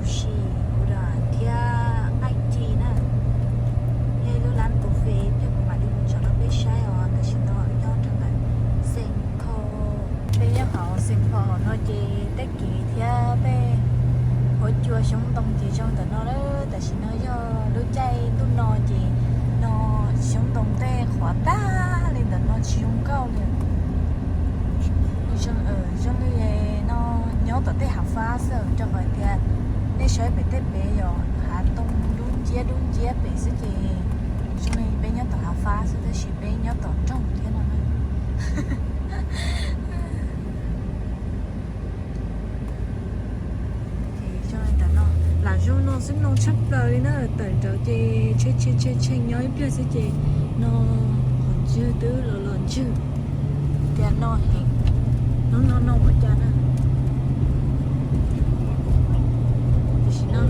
Sushi, udon thiab nqaij ci na. Yog ib lub lab buffet thiab kuv mam li mus tsom rau peb saib os. Tam sim no nyob rau ntawm Central, peb nyob hauv Central no ces tej kev thiab tej huab cua xyoob ntoo ces zoo ntawm no lawm. Tam sim no yog lub caij ntuj no ces no xyoob ntoo tej qhuav tag li ntawm no tsis zoo nkauj li. Zoo, zoo li no nyob tom tej hav fab xwb rau qhov tias nej saib pem tej pem yog hav ntoo dub nciab dub nciab pem xwb ces zoo li peb nyob tom hav fab xwb tab sis peb nyob tom nroog thiab no na. Ces zoo li ntawm no, lam zoo no xwb no tshaj plaws li na. Tawm nraud ces tshe tshe tshe tshe nyob ib pliag xwb ces no qhov ntswg twb los los ntswg. Tias no heev, hnub no no ua cas na. Tam sim no,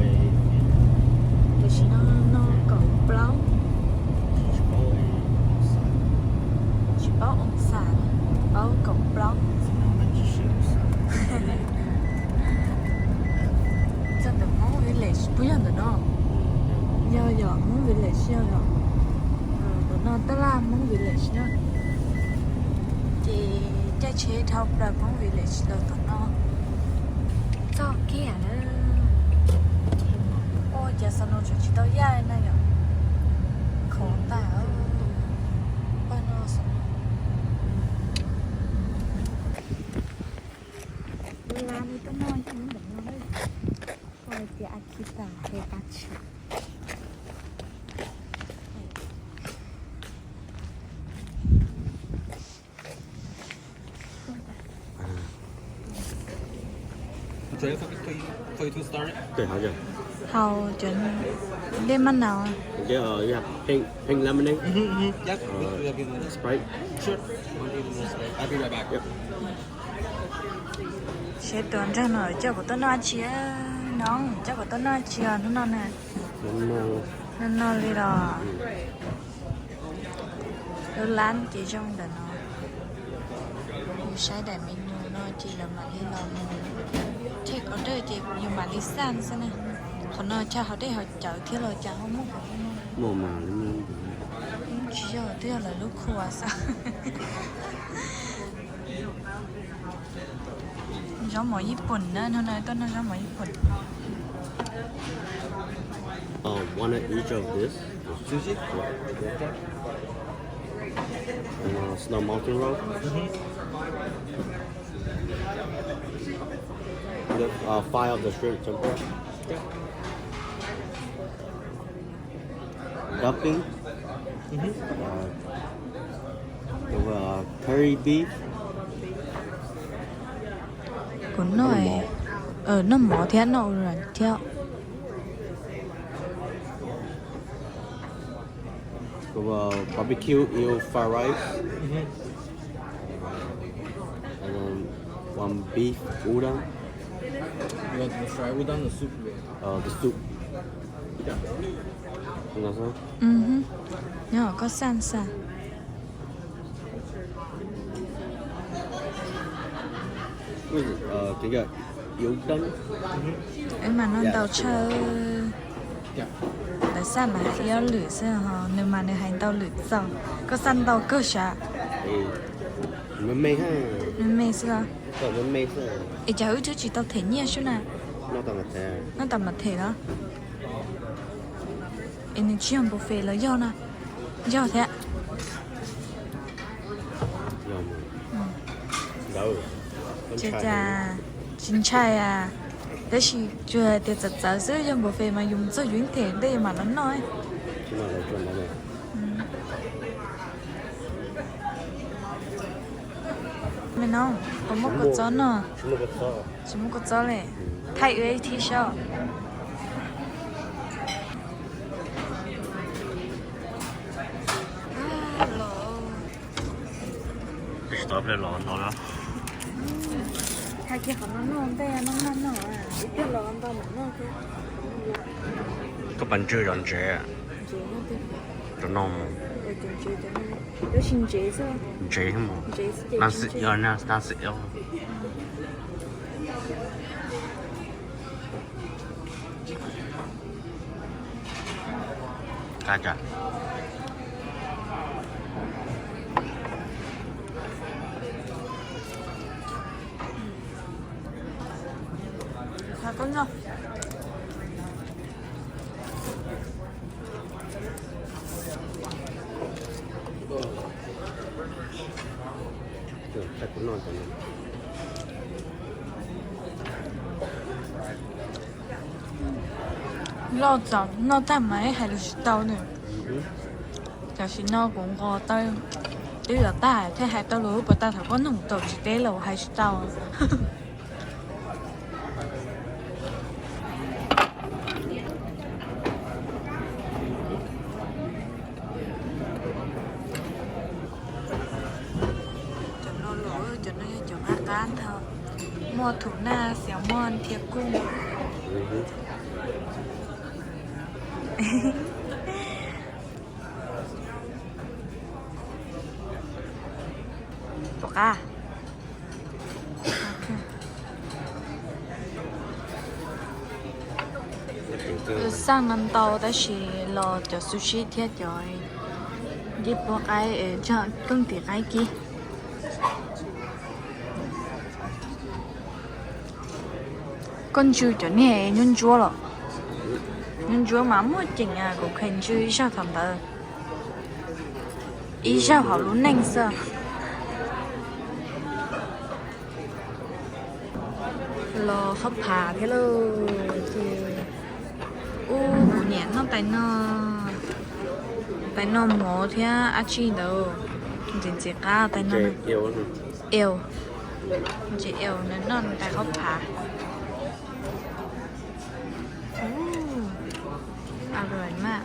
tam sim no no kaum plaub. Tsis paub oo xas, paub kaum plaub. Txog ntawm Hmoob Village puas yog ntawm no? Yog yom, Hmoob Village yog yom. Ntawm no tab laj Hmoob Village na. Ces caij tsheb dhau plaws Hmoob Village los tom no. Txog kiag na. Ua cas snow tseem tsis tau yaj li na yom. Khov tas paj no snow. Lab li tuaj noj ib hnub ntawm no, ua tias Akita Higachi. Haus cov dej mab nau. Pink, pink lemonade. Sprite. Seb tus nraug no coj kuv tuaj noj tsi no, coj kuv tuaj noj tsi os hnub no na. No no li los. Lub lab ces zoo ntawm no. Yus saib daim menu no ces lawv mam li los mus take order ces yus mam li xaj xwb na. Qhov no chaw haus dej haus cawv thiab los cas ho muaj qhov no. Tsis yog, twb yog lawv lub khua xwb. Zaub mov Nyij Pooj na, hnub no tuaj noj zaub mov Nyij Pooj. Uh, one of each of this. Sushi? And, uh, snow mountain roll. Mm-hmm. The, uh, five of the shrimp tempura. Yeah. Dumpling. Mm-hmm. Uh, the, uh, curry beef. Kuv noj, noj mov thiab noj udon thiab. Barbecue eel fried rice. Mm-hmm. And then one beef udon. You want the fried udon or soup? Uh, the soup. Yeah. Nyob koj xaj xaj. Web mas noj ntau tshaj. Lawv xaj mas hais ib ob lwm xwb ho, nws mas nws hais ntau lwm txaus. Koj xaj ntau kawg sav. Me me xwb los? Es cas wb twb tsis tau them nyiaj sub na? Noj tas mam them los? Es nws tsis yog buffet los yog na? Yog thiab. Ces cas tsis ntshai a, tab sis tsuas tias txawv txawv xwb, yog buffet mas yus mus txog yus yeej them tej yus mam los noj. Me no, puas muaj kua txob no? Tsis muaj kua txob li. Thaij wb ib thib saib. Tsis tau pliag los no na. Hais kiag qhov no noj ntej, noj noj noj, ib pliag los ntau mam noj thiab. Koj pas ntswg zov ntsev, zov no mus. Tab sis ntsev xwb. Ntsev mus. Ntsev xwb ces ntsev. Ntsev xwb. Qab tsam. Loj txaus, noj tag mas ib hais lus tsis tau nws. Tam sim no kuv nqos tau twb yuav tag thiaj hais tau lus, puas tag thaum koj nug tau tsis teb los hais tsis tau. Cov no los cov no yog cov qab qab ntag, muaj thum naj xiam muaj thiab kuj. Cov qab. Xaj no ntau tab sis los cov sushi thiab cov ncej puab qaib, keej tim qaib kib. Koj ntsw cov niag nyuaj ntsuab los? Nyuaj ntsuab mas muaj ceem, kuv kheev ntsw ib zaug thaum ntawd, ib zaug hauv lub neej xwb. Los hauv phav thiab lauj. Ces ub, kuv niam noj tais no, tais no mov thiab dab tsi ntawd, ntxim ntxim qab tais no. Ew, ntxim ew, nws noj tais hauv phav. Ub, a ruam maj.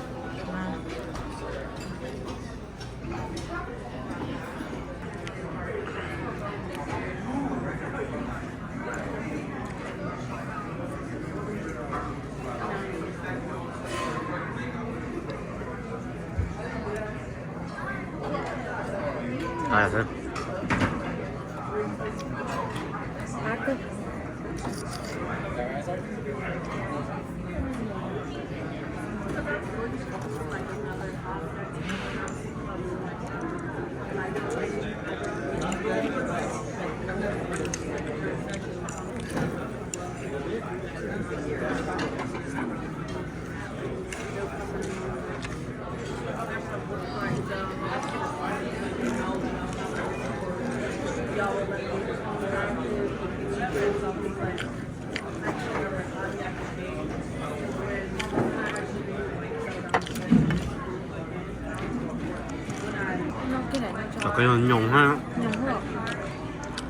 Cov ko yog nyoos,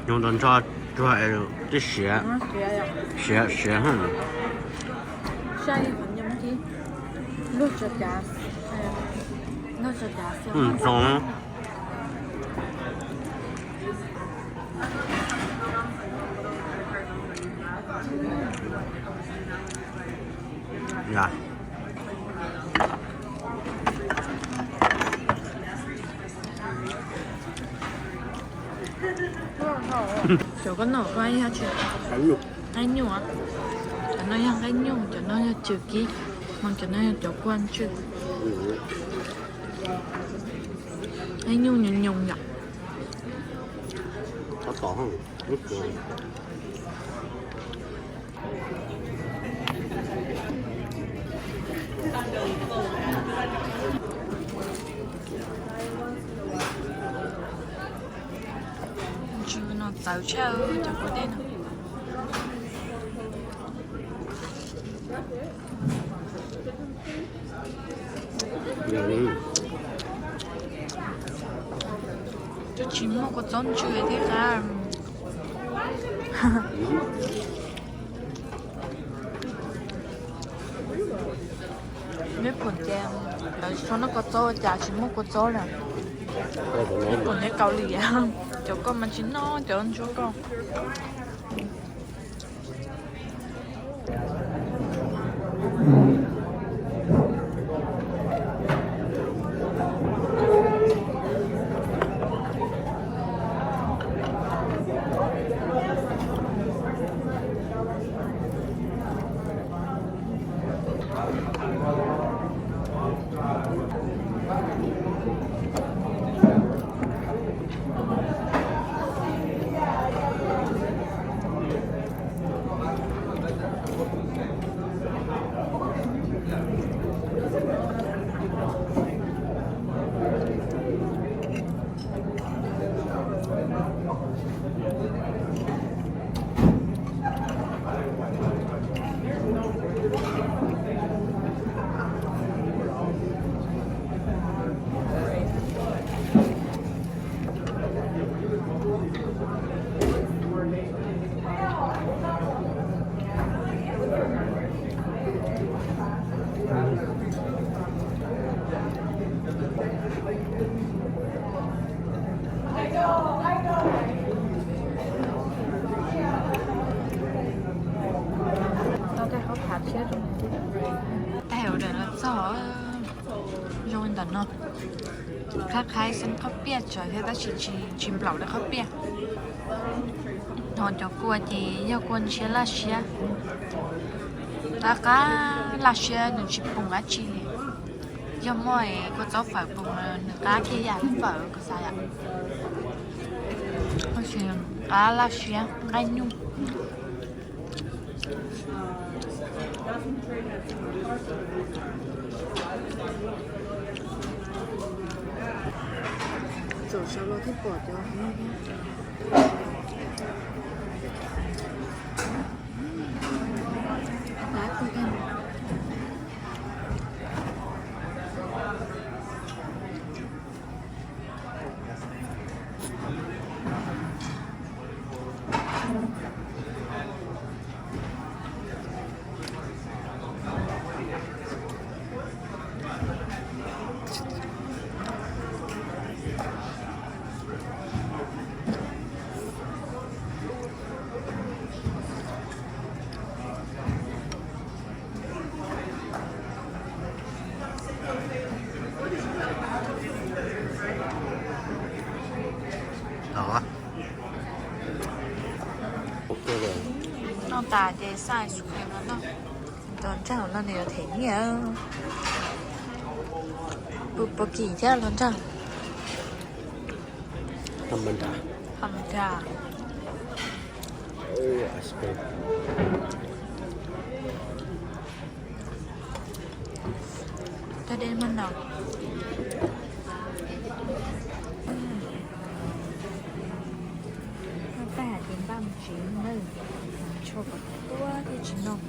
nyoos tau nrho tsuag es twb siav, siav siav. Cov koj noj koj ib hab tsi? Qaib nyuj. Cov no yog qaib nyuj, cov no yog cws kib, ho cov no yog cov kua ntswg. Qaib nyuj nyoos nyoos yom. Ntsw no txawv tshaj cov kua dej no. Twb tsis muaj kua txob ntsw thiab qab. Neb pum ces lawv tsis txhob noj kua txob ua cas tsis muaj kua txob lawm. Neb pum neb Kaus Lim, cov koj mas tsis noj cov ntsuab koj. Qab qhaib xeeb qhob piaj tsawv thiab tab sis tsis nplaum li qhob piaj. Ho cov kua ces yog kua ntshiab laj siab. Qab qab laj siab nws tsis pum dab tsi li. Yog muaj kua txob fawm pum nws qab kiag yam fawm kuv xav yom. Qab laj siab nqaij nyuj. Txaus sawv los thiaj pom cov no thiab. Noj tas ces xa ice cream no noj. Los nrog no nws yuav them nyiaj. Puas kim thiab los nrog? Thas mas das. Thas mas das. Tau de maj no. Noj tag ces npaj mus tsev nawb. Tshuav kom tuab thiaj tsis noj.